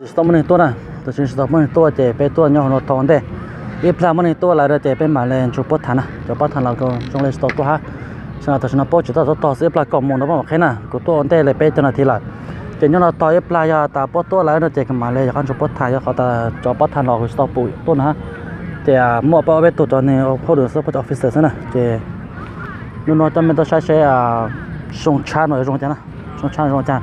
Tsis tau muaj neeg tuaj na, tam sim tsis tau muaj neeg tuaj ces peb tuaj nyob hauv no tau ua ntej. Ib plag muaj neeg tuaj lawm ces peb mam li ntsug puab tham na, cov pab tham los zoo li tsis tau tuaj hab. Tam sim no paub tsis tau tog xwb, ib plag kaum moos no peb mam qheb na, kuv tuaj ua ntej li peb caug nas this lawm. Ces nyob no tog ib plag yog tas puab tuaj lawm no ces kuv mam li yog qab ntsug puab tham, yog qhov tas cov pab tham los kuv tsis tau pum tuaj na. Ces muaj pab ob peb tug cov neeg hauj lwm xwb, pab cov officer xwb na. Ces hnub no coj mej tuaj saib seb zoo tshab no zoo cas na, zoo tshab zoo cas.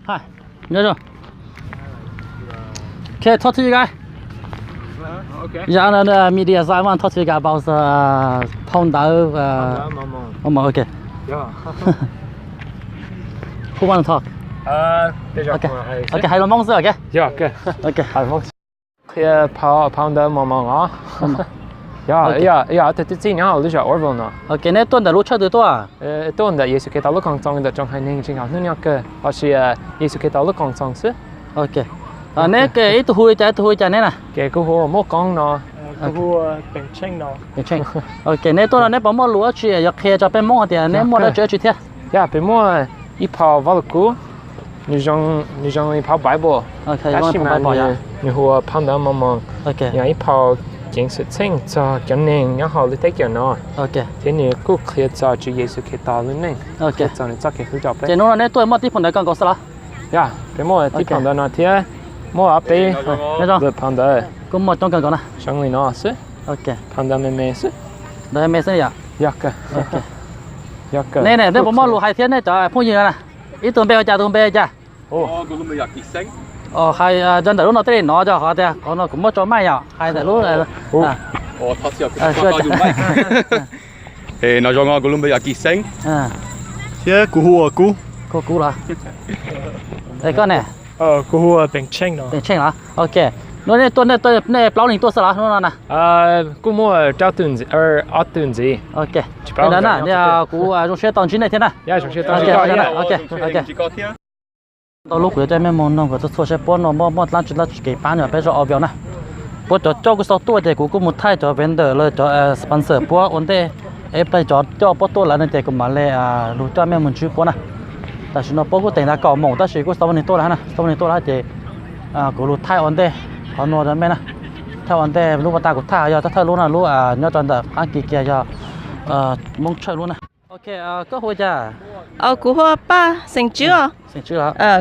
Hi, nyob zoo. Okay, talk to you guys. Yeah, no, no, media, so I want to talk to you guys about the phau ntawv. Phau ntawv Maumoos. Okay. Who want to talk? Okay, hais lus Hmoob xwb, okay? Okay. Qhia phau ntawv Maumoos os. Yog, yog, yog tus txiv nyob hauv lub zos Orville no. Okay, neb tuaj ntawm lub chaw twg tuaj? Tuaj ntawm Yexus Khetos lub koom txoos ntawm tsoom haiv neeg tsis nkag hnub nyoog kawg, los sis Yexus Khetos lub koom txoos xwb. Okay. Neb ib tug hu li cas, ib tug hu li cas neb na? Ces kuv hu Muaj Koob no. Okay, neb tuaj no neb puas muaj lus dab tsi yuav qhia rau peb Hmoob hais tias neb muaj dab tsi dab tsi thiab? Yog, peb muaj ib phau vaj lug kub, nws zoo li phau Bible, tab sis mas nws hu ua phau ntawv Maumoos. Yog ib phau ceev xwm txheej txog cov neeg nyob hauv lub teb chaws no, thiab nws kuj qhia txog Tswv Yexus Khetos lub neej, qhia txog nws txoj kev hlub rau peb. Ces hnub no neb tuaj muaj tib phau ntawv kawg nkaus xwb los? Yog, peb muaj tib phau ntawv no thiab muaj ob peb lwm phau ntawv. Kuj muaj coob kawg nkaus na. Zoo li no xwb. Phau ntawv me me xwb. Ntawv me me xwb yom? Yog kawg. Neb ne, neb puas muaj lus hais thiab neb cov phooj ywg no na? Ib tug npe ua cas, tus npe ua cas? Hais rau ntawm lub no tej li no cov qhov tias qhov no kuv muab tso maij yom, hais ntawm lub. No zoo, kuv lub npe yog Kim Xeeb, thiab kuv hu ua Kub. Kub los? Es koj ne? Kuv hu ua Peem Tsheej los? Peem Tsheej los? Ok. Hnub nej tuaj, nej plaub leeg tuaj xwb los hnub no na? Kuj muaj rau tus ntxiv, ob tug ntxiv. Ok. Ntawd na, kuv zoo siab tau ntsib nej thiab na. Tau lub kuv yuav coj mej moog noog kom txhua txhua seb puab no muaj muaj dlaab tsi dlaab tsi kev paab nyob peb zog Orville na. Puab cov coj kuj tau tuaj ces kuv kuj mus thaij cov vendor los cov sponsor puab ua ntej, es plaub cov coj puab tuaj lawm no ces kuv mam le lug coj mej moog ntsib puab na. Tam sim no puab kuj teem ntawd kaum moos tab sis kuj tsis tau muaj neeg tuaj lawm na, tsis tau muaj neeg tuaj lawm ces kuv lug thaij ua ntej qhov nuav rau mej na. Thaij ua ntej lub puag ta kuv thaij yog thaij lub na, lub nyob rau ntawm qaab kis kiag yog Moob Tshaw lub na. Ok, koj hu ua cas? Kuv hu ua Paj Xeem Tswb os.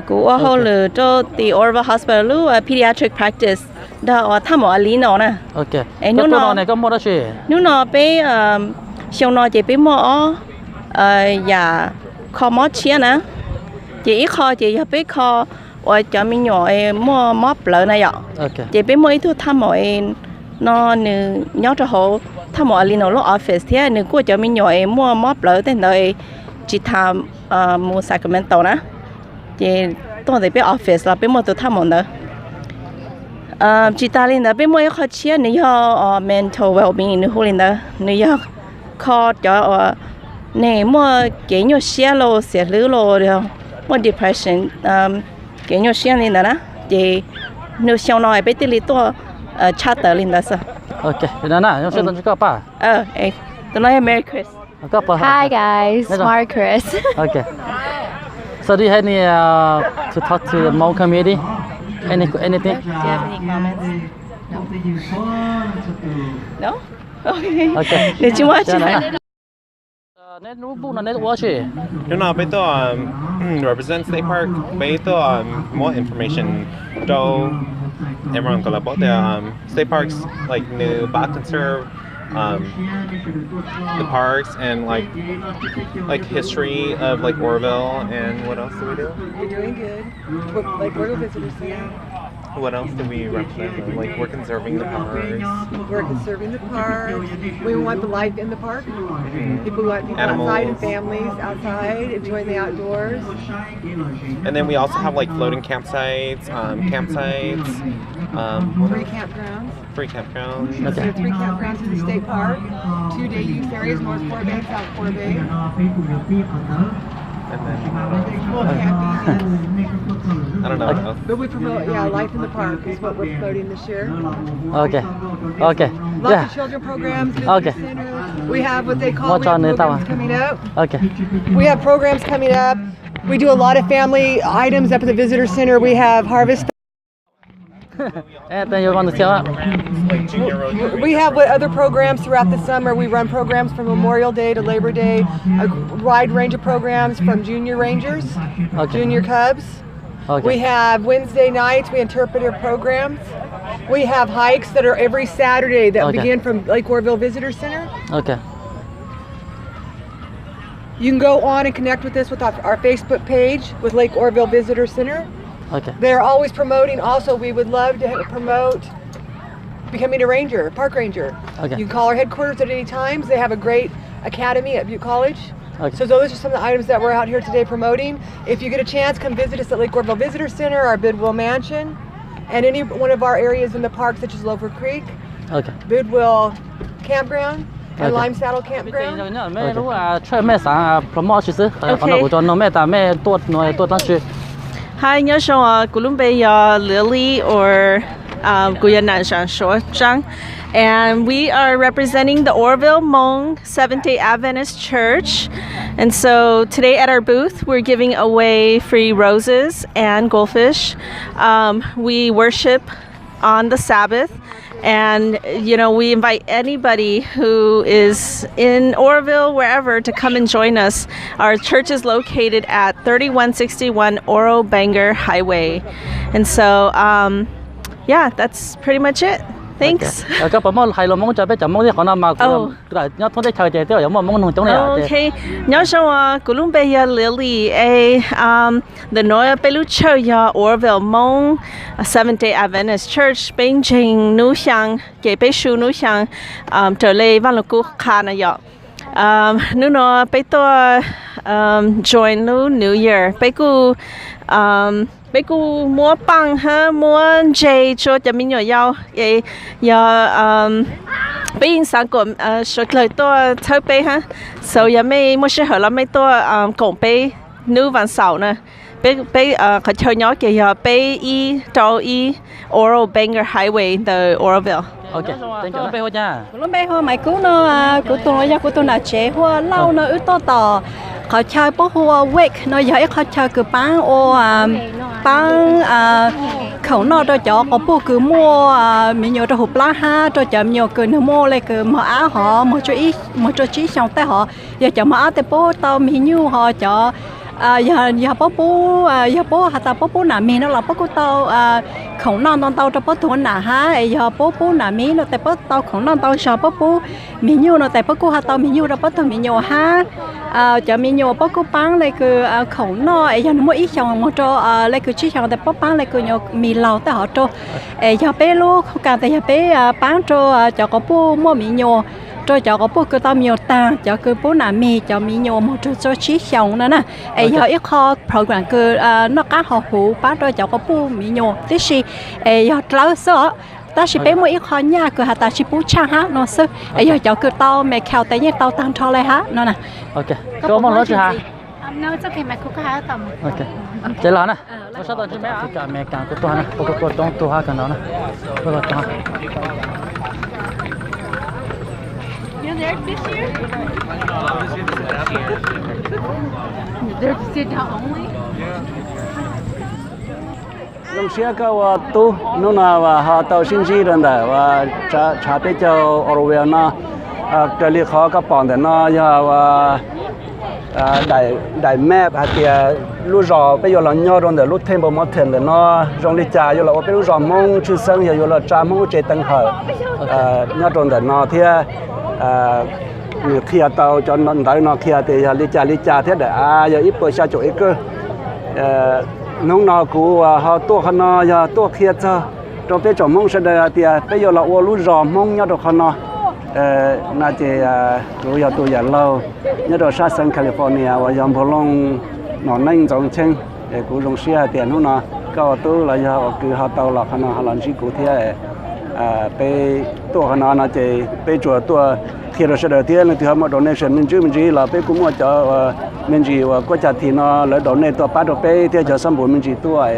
Kuv ua hauj lwm rau tim Orville Hospital lub pediatric practice nrog uas thaj maum Alino na. Es hnub no, hnub no peb, xyoo no ces peb muaj ob yam kho mob tshiab na. Ces ib qho ces yog peb kho uas cov me nyuam muaj mob plawv na yom. Ces peb muaj ib tug thaj maum no, nws nyob rau hauv thaj maum Alino lub office thiab nws kuj cov me nyuam es muaj mob plawv tej ntawd tsis tas mus Sacramento na. Ces tuaj ntawm peb office los peb muaj tus thaj maum ntawd. Tsis tas li ntawd peb muaj ib qho tshiab nws yog mental wellbeing nws hu li ntawd, nws yog kho cov uas neeg muaj kev nyuaj siab los xiam hlwb los muaj depression, kev nyuaj siab li ntawd na. Ces hnub xyoo no peb thiaj li tuaj tshaj tawm li ntawd xwb. Tus no yog Mary Chris. Hi guys, Mary Chris. Okay. So do you have any uh, to talk to the Hmong community? Any anything? Do you have any comments? No. No? Okay. Okay. Nws tsis muaj dab tsi. Neb lub npuj no neb ua dab tsi? Hnub no peb tuaj represent State Park, peb tuaj muab information rau everyone kom lawv paub tias state parks like nws pab conserve um, the parks and like like history of like Orville and what else do we do? You're doing good. We're, like, we're the visitors here. What else do we represent? Like we're conserving the parks. We're conserving the parks. We want the life in the park. People want people outside and families outside enjoying the outdoors. And then we also have like floating campsites, um, campsites, um, what else? Free campgrounds. Free campgrounds. There are three campgrounds in the state park, two day use areas, North Forebay and South Forebay. And then, I don't know what else. But we promote, yeah, life in the park is what we're promoting this year. Okay. Okay. Lots of children programs, visitor centers. We have what they call, we have programs coming up. Okay. We have programs coming up. We do a lot of family items up at the visitor center. We have harvest. We have what other programs throughout the summer. We run programs from Memorial Day to Labor Day, a wide range of programs from junior rangers, junior cubs. We have Wednesday nights, we interpretive programs. We have hikes that are every Saturday that begin from Lake Oroville Visitor Center. You can go on and connect with us with our, our Facebook page with Lake Oroville Visitor Center. They're always promoting. Also, we would love to promote becoming a ranger, park ranger. You can call our headquarters at any times. They have a great academy at Butte College. So those are some of the items that we're out here today promoting. If you get a chance, come visit us at Lake Oroville Visitor Center or Bidwell Mansion, and any one of our areas in the park, such as Lofer Creek, Bidwell Campground, and Lime Saddle Campground. Mej lub tshawj mej xav promote tsis xwb, qhov no kuv tso noog mej tas mej tuaj no tuaj tab sis. Hi, nyob zoo, kuv lub npe yog Lily, or kuv yog Nam Zam Suav Tsaab, and we are representing the Oroville Hmong Seventh Day Adventist Church. And so today at our booth, we're giving away free roses and goldfish. Um, we worship on the Sabbath. And, you know, we invite anybody who is in Oroville, wherever, to come and join us. Our church is located at thirty-one sixty-one Oro Bangor Highway. And so, um, yeah, that's pretty much it. Thanks. Koj puas muaj hais lus Hmoob rau peb cov Hmoob thiab? Qhov no mas kuv nyob thoob teb chaws ces twb yuav muaj Hmoob nug coob li. Nyob zoo, kuv lub npe yog Lily, es ntawm no peb lub church yog Oroville Hmong Seventh Day Adventist Church. Peb ntseeg Nub Xyaa, ces peb su Nub Xyaa raws li Vaj Lug Kub qha na yom. Hnub no peb tuaj join lub New Year, peb kuj peb kuj muab paaj hab muab ntses rua cov me nyuam yaus, es yog peb yeej xaav kom suav dlawg tuaj txhawb peb hab. So yog mej muaj sij hawm los mej tuaj koom peb hnub vas xaum na. Peb qhov chaw nyob ces yog peb ib rau ib Oro Bangor Highway ntawm Oroville. Kuv lub npe hu Maiv Kub no, kuv tug los yog kuv tug nam tsev hu ua Lauj no. Wb tuaj tom qhov chaw puab hu ua Wick no, yog ib qhov chaw kws paab ua, paab khoom noj rau cov quas puj kws muaj me nyuam rau huv plaab hab rau cov me nyuam kws nwg muaj le kws mog ab hov, mog rua tsib xyoos tej hov. Yog cov mog ab tes puab tau me nyuj hov, cov yog puab pub, yog puab has tas puab pub nam mis no los puab kuj tau khoom noj ntau ntau rau puab tug nam hab. Es yog puab pub nam mis no tes puab tau khoom noj ntau zog, puab pub me nyuj no tes puab kuj ho tau me nyuj rau puab tug me nyuam hab. Cov me nyuam puab kuj paab le kws khoom noj, es yog nwg muaj ib xyoos mog rau le kws tsib xyoos tes puab paab le kws nyuam mis laug tej hov rau. Es yog peb lub khauj kas tes yog peb paab rau cov quas puj muaj me nyuam, rau cov quas puj kws tau me nyuam taag, cov kws pub nam mis cov me nyuam mog rua tsib xyoos no na. Es yog ib qho program kws noj qaab haus huv paab rau cov quas puj me nyuam tib si. Es yog dlawb xwb os, tab sis peb muaj ib qho nyaj kws has tas tsis pub tshaaj hab no xwb. Es yog cov kws tau me khau tes yeej tau taag nrho le hab no na. Ces los na, sab tod ntsib me Amelikas kuj tuaj na, kuj tuaj coob tug hab kawg no na. Zoo siab koj ua tub hnub no ho tau sib ntsib rau ntawm tshav peb caug Oroville no. Raws li qhov koj pom ntawm no yog daim map hais tias lub zos peb yuav los nyob rau ntawm lub Temple Mountain ntawm no zoo li cas, yuav los ua peb lub zos Hmoob tshwj xeeb, yog yuav los tsa Hmoob lub tsev teev hawm nyob rau ntawm no thiab. Nws qhia tau cov ntawv no qhia tias yog li cas li cas thiab daim av yog ib puas xya caum acre. Hnub no kuv ho tuaj qhov no yog tuaj qhia txog rau peb tsoom Hmoob sawv daws hais tias peb yuav los ua lub zos Hmoob nyob rau qhov no. No ces kuv yog tus yam laug nyob rau sab xeev California uas yog npawg Looj Nom Neej Ntxoov Cheeb. Es kuv zoo siab hais tias hnub no koj ua tub los yog ua kwv ho tau los qhov no ho los ntsib kuv thiab. Peb tuaj qhov no no ces peb tsuas tuaj qhia rau sawv daws thiab, leej twg ho muaj donation me ntsis me ntsis los peb kuj muaj cov me ntsis uas kuab cag thim no lawv donate tuaj pab rau peb thiab cov xab npum me ntsis tuaj.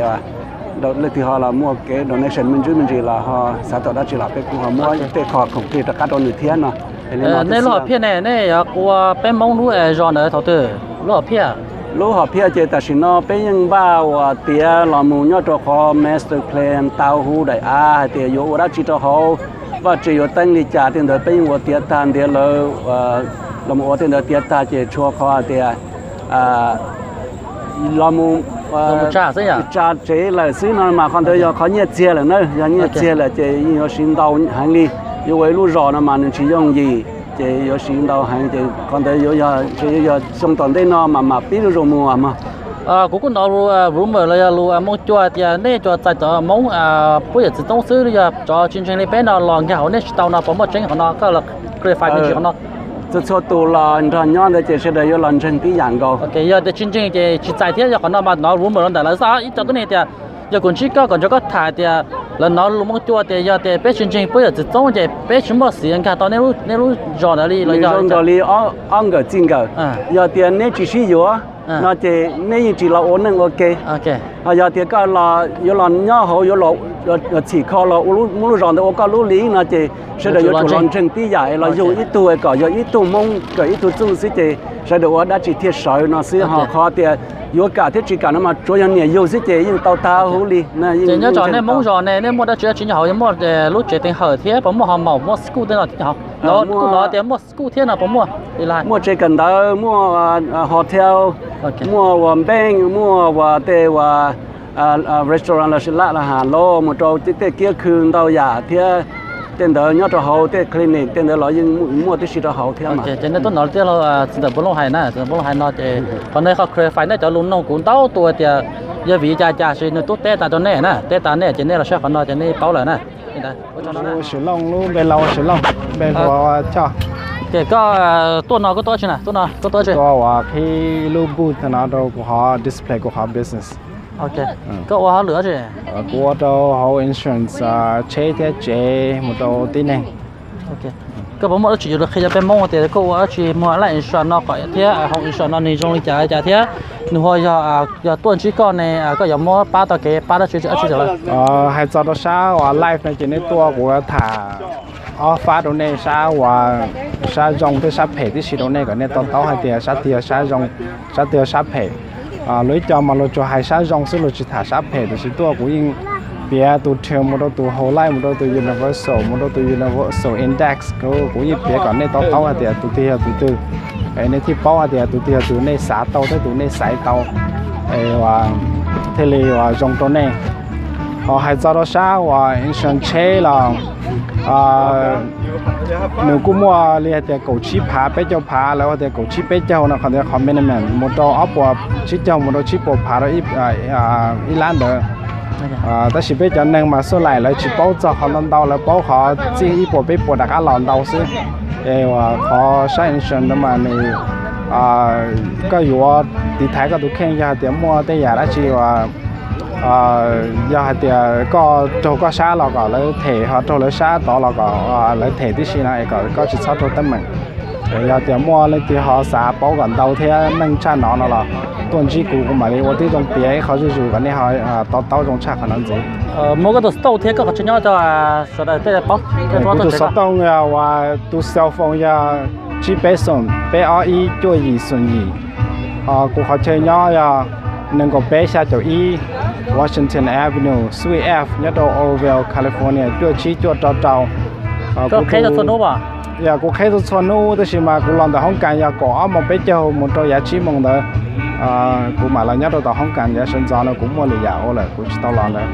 Leej twg ho los muaj kev donation me ntsis me ntsis los ho xav tau dab tsi los peb kuj ho muab tej qho khoom plig rov qab rau nws thiab no. Nej lub hom phiaj ne, nej yuav ua peb Hmoob lub zos ntawd thaum twg lub hom phiaj? Lub hom phiaj ces tam sim no peb yeej npaj uas tiav los mus nyob rau qhov master plan tau huv daim av hais tias yuav ua dab tsi rau hauv, vaj tse yuav teeb li cas tej ntawd peb yeej ua tiav tag ntiav lawm, los mus ua tej ntawd tiav tag ces tshuav qhov hais tias los mus tsa tsev lawm xwb no mas qhov ntawd yog qhov nyiaj txiag lawm na, yog nyiaj txiag lawm ces yeej yuav siv ntau heev li. Yuav ua ib lub zos no mas nws tsis yooj yim, ces yuav siv ntau heev ces qhov ntawd yuav yog xyoo tom ntej no mas mam pib lub zos mus mog. Kuv kuj hnov lus rumor los yog lus Hmoob Cua tias nej cua txais cov Hmoob puab yawm txiv txoob xwb, yog cov tsis ntseeg li peb no los nkag hauv nej tsis tau no, puas muaj tseeb qhov no? Koj los clarify me ntsis qhov no. Txhua txhua tus los nrog nyob ntawd ces sawv daws yuav los ntseeg tib yam nkaus. Yog tias tsis ntseeg ces tsis txais thiab, yog qhov no mas hnov rumor los ntawm lawv xwb, ib co tuab neeg tias yog kuv ntsib koj kom nrog koj tham tias lawv hnov lus Hmoob Cua tias yog tias peb tsis ntseeg puab yawm txiv txoob ces peb tsis muaj xiv nkag tau nej lub zos ntawd li los yog li ob nkawm txij nkawm. Yog tias neb tsis sib yuav no ces neb yeej tsis los ua neej ua ke. Ho yog tias koj yuav los nyob hauv, yuav txhim kho los muab lub zos ntawd ua koj lub li no ces sawv daws yuav tsum los ntseeg tib yam es los yug ib tug kom yog ib tug Hmoob kom ib tug txuj xwb ces sawv daws ua dab tsi thiaj sawv no xwb. Ho qhov tias yuav kam thiab tsis kam no mas tsuav yog niam yug xwb ces yeej tau tag huv li. Ces nyob rau nej Hmoob zos ne, nej muaj dab tsi dab tsi nyob hauv, yog muaj lub tsev teev hawm thiab puas muaj ho maum muaj school tej no thiab? Kuj hnov tias muaj school thiab no puas muaj? Muaj tsev kawm ntawv, muaj hotel, muaj uas bank, muaj uas tej uas restaurant los sis lab los has los mus rau tej kiab khw ntau yam thiab. Tej ntawd nyob rau hauv tej clinic tej ntawd los yeej muaj tib si rau hauv thiab mas. Ces nej tuaj hnov tias txiv ntxawm Npoo Looj hais na, txiv ntxawm Npoo Looj hais no ces qhov no qhov clarify nej cov lus noog kuv ntau tus tias yog vim cas cas sis nws twb teb tas rau nej na, teb tas nej ces nej los saib qhov no ces nej paub lawm na. Ua Swm Looj, lub npe laus Swm Looj, npe hluas Choj. Ces koj tuaj no koj tuaj tsi na, tuaj no koj tuaj tsi? Tuaj uas qhib lub booth no rau kuv qhov display kuv qhov business. Koj ua hauj lwm dab tsi? Kuv ua rau hauv insurance tsheb thiab tsev mus rau tib neeg. Koj puas muaj dab tsi yuav qhia cov peb Hmoob tias koj ua dab tsi muag life insurance no kom thiab home insurance no nws zoo li cas li cas thiab nws ho yog, yog tuaj ntsib koj ne koj yuav muab pab tau kev pab dab tsi dab tsi rau lawv? Hais txog rau sab uas life no ces nej tuaj kuv tham ob fab rau nej, sab uas sab zoo thiab sab phem tib si rau nej kom nej to taub hais tias sab twg yog sab zoo, sab twg yog sab phem. Luag ib co mas luag tsuas hais sab zoo xwb luag tsis tham sab phem, tiam sis tuaj kuv yeej piav tus term mus rau tus whole life, mus rau tus universal, mus rau tus universal index, kuv yeej piav kom nej to taub hais tias tus twg yog tus twg, es nej thiaj paub hais tias tus twg yog tus nej xav tau thiab tus nej xaiv tau, es thiaj li uas zoo rau nej. Ho hais txog rau sab uas insurance tsheb los nws kuj muaj li hais tias kaum tsib phav peb caug phav, lawv hais tias kaum tsib peb caug no qhov tias qhov minimum mus rau ob puas tsib caug mus rau tsib puas phav rau ib lab ntawd. Tab sis peb cov neeg mas xub laim lawv tsis paub txog qhov ntau ntau, lawv paub qhov txij ib puas peb puas rov qab los ntau xwb. Es uas qhov sab insurance no mas nws, koj yuav tiv thaiv koj tus kheej yog hais tias muaj tej yam dab tsi uas yog hais tias koj raug koj sab los kom lawv them, ho raug lawv sab tod los kom lawv them tib si no es kom koj tsis txhob raug teeb meem. Yog tias muaj leej twg ho xav paub kom ntau thiab meej tshaj no no los tuaj ntsib kuv, kuv mam li ua tib zoo piav ib qho zuj zus kom nej ho to taub zoo tshaj qhov no ntxiv. Muaj koj tus xov tooj thiab koj qhov chaw nyob rau sawv daws tej paub. Kuv tus xov tooj yog uas tus cell phone yog tsib peb xoom peb ob ib cuaj yim xoom yim. Ho kuv qhov chaw nyob yog nees nkaum peb xya caum ib Washington Avenue, Suite F, nyob rau Oroville, California cuaj tsib cuaj rau rau. Yog kuv qheb txhua hnub, tab sis mas kuv los ntawm hoob kas yog kaum ob moos peb caug mus rau yav tsib moos ntawd. Kuv mam los nyob rau tom hoob kas yav sawv ntxov no kuv muaj lwm yam ua lawm kuv tsis tau los ntawd.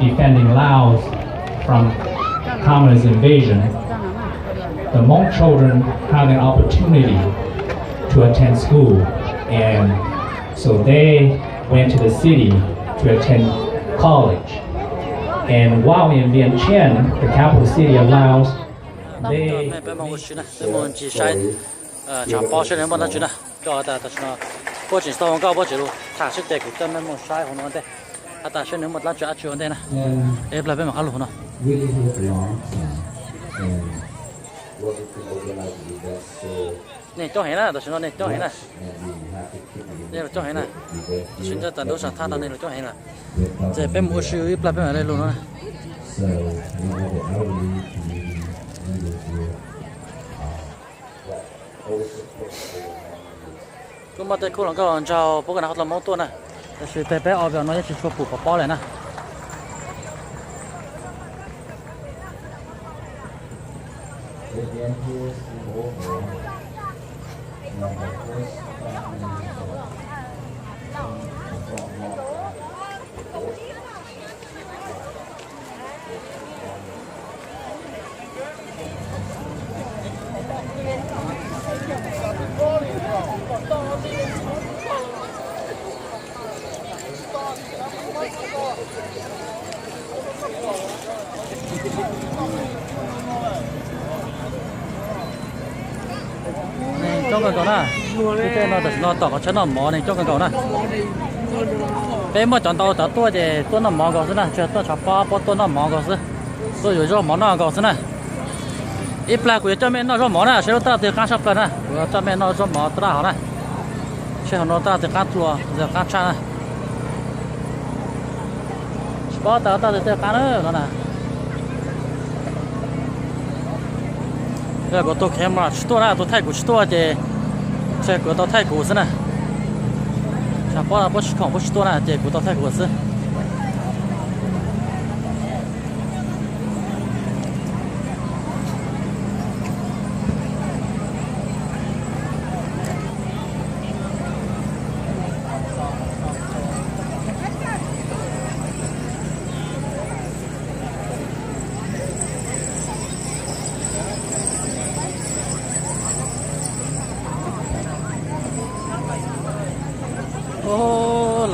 defending Laos from communist invasion, the Hmong children had an opportunity to attend school, and so they went to the city to attend college. And while in Vientiane, the capital city of Laos, they peb mus ua si na, peb mus ncig saib tshav pob seb nws muaj dlaab tsi na. Coj tas tam sim no puab tseem tau ua nkauj, puab tseem lug tham sib tes, kuv coj mej mus saib hauv no ua ntej, has tas seb nws muaj dlaab tsi dab tsi ua ntej na. Ib plag peb mam qab lug no. Neeg coob heev na, tam sim no neeg coob heev na. Neeg coob heev na, tam sim no tas ntuj sam thaj no neeg coob heev lawm. Ces peb mus ua si ib plag peb mam le lug no na. Kuj muaj tej khub hluas nkauj nraug puab koj na, qhov tau Moob tuaj na, tab sis tej peb ob peb no yeej tsis tshua pum pov pob le na. Neeg coob kawg nkaus na. Tej no tam sim no tom qhov tsheb noj mov neeg coob kawg nkaus na. Peb muaj cov ntau cov tuaj ces tuaj noj mov nkaus xwb na, tsis yog tuaj tshav pob, puab tuaj noj mov nkaus xwb, tuaj yuav zaub mov noj nkaus xwb na. Ib plag kuv yuav coj mej noj zaub mov na, seb lub taj twg qaab tshaj plawg na, kuv yuav coj mej noj zaub mov taj hauv na. Seb hauv no taj twg qaab dlua, qaab tshaj na. Tsis paub tas taj twg tej qaab na no na. Yog kuv tus camera tsis tuaj na, tus thaij kuv tsis tuaj ces ntshe kuv tau thaij kuv xwb na. Tshav pob no puab tsis khoom puab tsis tuaj na ces kuv tau thaij kuv xwb.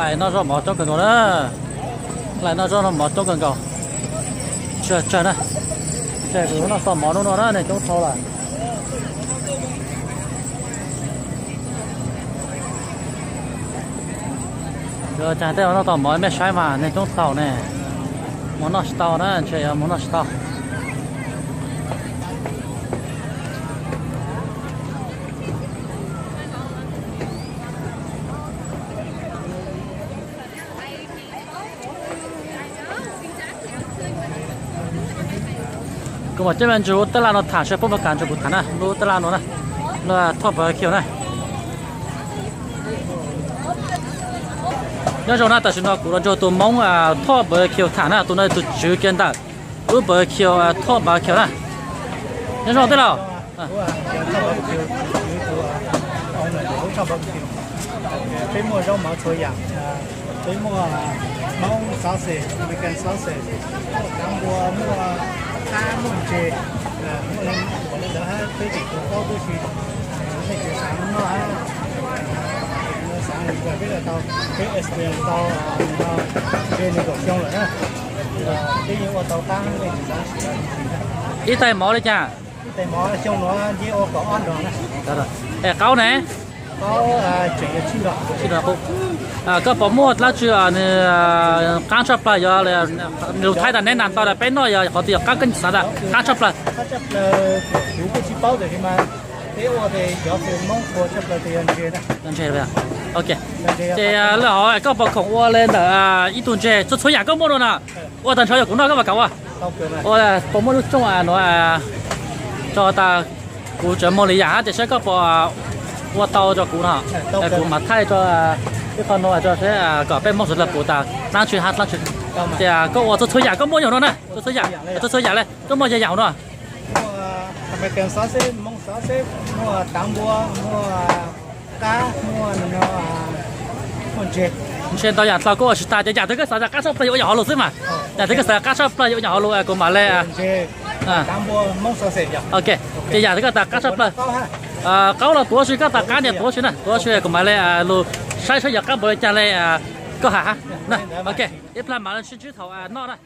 Lais noj zaub mov coob kawg nkaus na. Lais noj zaub noj mov coob kawg nkaus. Tsawg tsawg na. Tsawg kuv noj tau mov hnub no na, neeg coob dhau lawm. Yuav caag tej noj tau mov mej saib mas neeg coob taug ne. Mus noj tsis tau na, ntshe yuav mus noj tsis tau. Kuv mam coj mej ntsib lub taj laj no tham seb puab muaj kam nrug kuv tham na, lub taj laj no na, Thoj Npawv Khiu na. Nyob zoo na, tam sim no kuv los nrug tus Moob Thoj Npawv Khiu tham na, tus no tus tswv kiag ntawm lub Npawv Khiu, Thoj Npawv Khiu na. Nyob zoo tij laug. Peb muaj zaub mov txhua yaam, peb muaj Hmoob sausage, American sausage, muaj kaav npua, muaj qaab, muaj ntses, muaj ua le ntawd hab peb tseem tau paub tub si, nej tseem xaav noj hab, xaav li cas peb le tau, peb experience tau ntses nees nkaum xyoo lawm na, peb yeej ua tau qaab, nej tseem xaav ib tais mov li cas? Ib tais mov xyoo nuav nce ua kaum ob nrog na. Es qaub ne? Qaub tseem yog tsib nrog. Koj puas muaj dlaab tsi nws qaab tshaj plawg, yog nws lug thaij tas neb nam tau peb noj, yog qhov twg yog qaab koj xaav tas qaab tshaj plawg? Qaab tshaj plawg kuv kuj tsis paub, tab sis mas peb ua tes cov Hmoob qhuas tshaj plawg tes yog ntses na. Ntses. Ok. Ces lawm hov koj puas khoom ua le ntawm ib tug ntses txhua txhua yaam koj muaj no na, ua tag nrho yog kuv noj koj puas kam ua? Ua puas muaj lub rooj nuav tso tas kuv tseem moog li yaam hab ces saib koj puas ua tau rua kuv no, kuv mam thaij rua ib qho no rua seb kom peb Moob suav dlawg pum tas dlaab tsi hab dlaab tsi. Ces koj ua txhua txhua yaam koj muaj yog no na, txhua txhua yaam, txhua txhua yaam le, koj muaj yog yaam no? Muaj American sausage, Moob sausage, muaj kaav npua, muaj qaab, muaj, muaj ntses. Ntshe ntau yaam dlhau koj ua tsis tag, ces yaam twg koj xaav tas qaab tshaj plawg yuav ua yog hov lug xwb mas. Yam twg koj xav qab tshaj plaws yuav ua nyuam hauv lus kuv mam le. Ok, ces yam twg koj tas qab tshaj plaws. Qaub los tuav si, koj tas qab niam tuav si na, tuav si kuv mam le lus saib saib yog qab npaum li cas le koj has. Ok, ib plag mam sib ntsib thaum noj na.